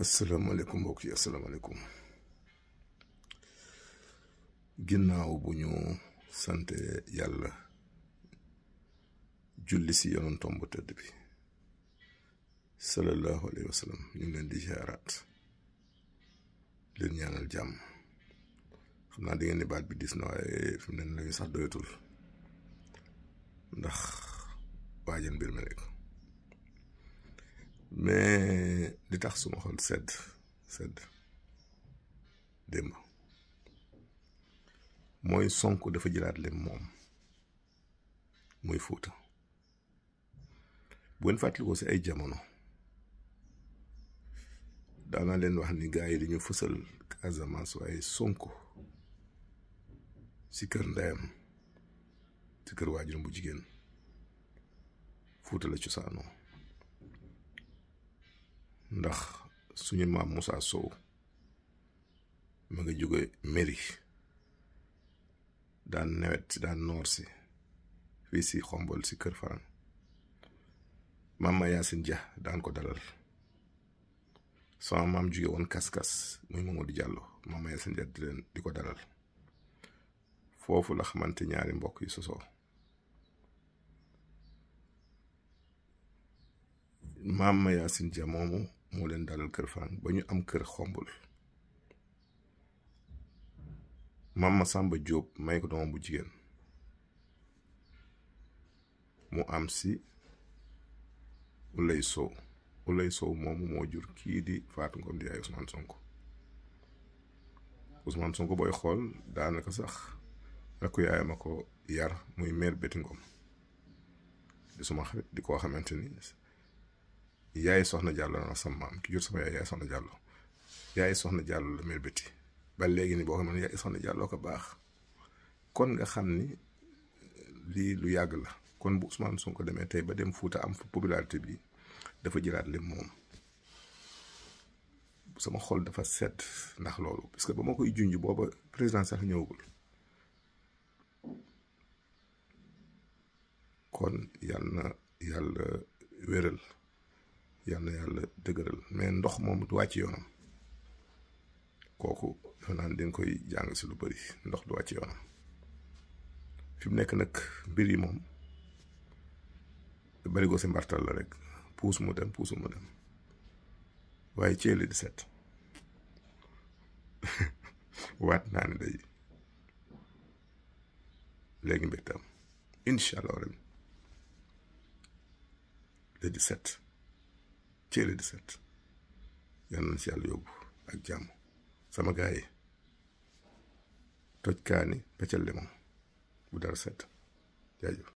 asalaamaaleykum mbokk yi asalaamaaleykum ginnaaw bu ñu sante yàlla julli si yonentam bu tëdd bi sallallahu alayhi wa sallam ñu ngi leen di ziaraat leen ñaanal jàmm xam naa di ngeen ni baat bi dis na waaye fi mu ne la sax doyatul ndax waajal mbir mi rek mais li tax suma xol sedd démb mooy Sonko dafa jëlaat leen moom muy Fuuta bu ngeen fàttalikoo si ay jamono daanaa leen wax ni gars yi dañu fësal Casamance waaye Sonko si kër ndeyam si kër waajuram bu jigéen Fuuta la cosaanoo ndax suñu maam Moussa Sow ma nga jóge mairie daan nawet si daan noor si fii si xombol si kër Faran maam Yacine Dia daan ko dalal sama maam jóge woon kas-kas muy Mamadou Diallo maam Yacine Dia di ko dalal foofu la xamante ñaari mbokk yi sosoo maam Yacine Dia moomu moo leen dalal kër Faran ba ñu am kër xombul Mama Samba Diop may ko doomam bu jigéen mu am si Ulay Sow moomu moo jur kii di Fatou Ngom di yaay Ousmane Sonko booy xool daanaka sax rakku yaayam a ko yar muy mère Betty Ngom di suma xarit di koo xamante ni yaay soxna Diallo na sama maam ki jur sama yaay soxna Diallo yaay soxna Diallo la mère Betty ba léegi ni boo xam ne yaay soxna Diallo ko baax kon nga xam ni lii lu yàgg la kon bu Ousmane Sonko demee tey ba dem Fuuta am fa popularité bi dafa jëlaat lim moom sama xol dafa sedd ndax loolu parce que ba ma koy junj booba président sax ñëwagul kon yal na yàlla wéral yal na yàlla dëgëral mais ndox moom du wàcc yoonam kooku dafa naan dañ koy jàng si lu bëri ndox du wàcc yoonam fi mu nekk nag mbir yi moom bari ko si mbartal la rek puus mu dem waaye ceeli di set waat naa ne day léegi mbégtam incha allah rabbi le 17 ceeli di set yal nañ si yàlla yóbbu ak jàmm sama gars yi toj kaani peccal limon bu dara set jaajëf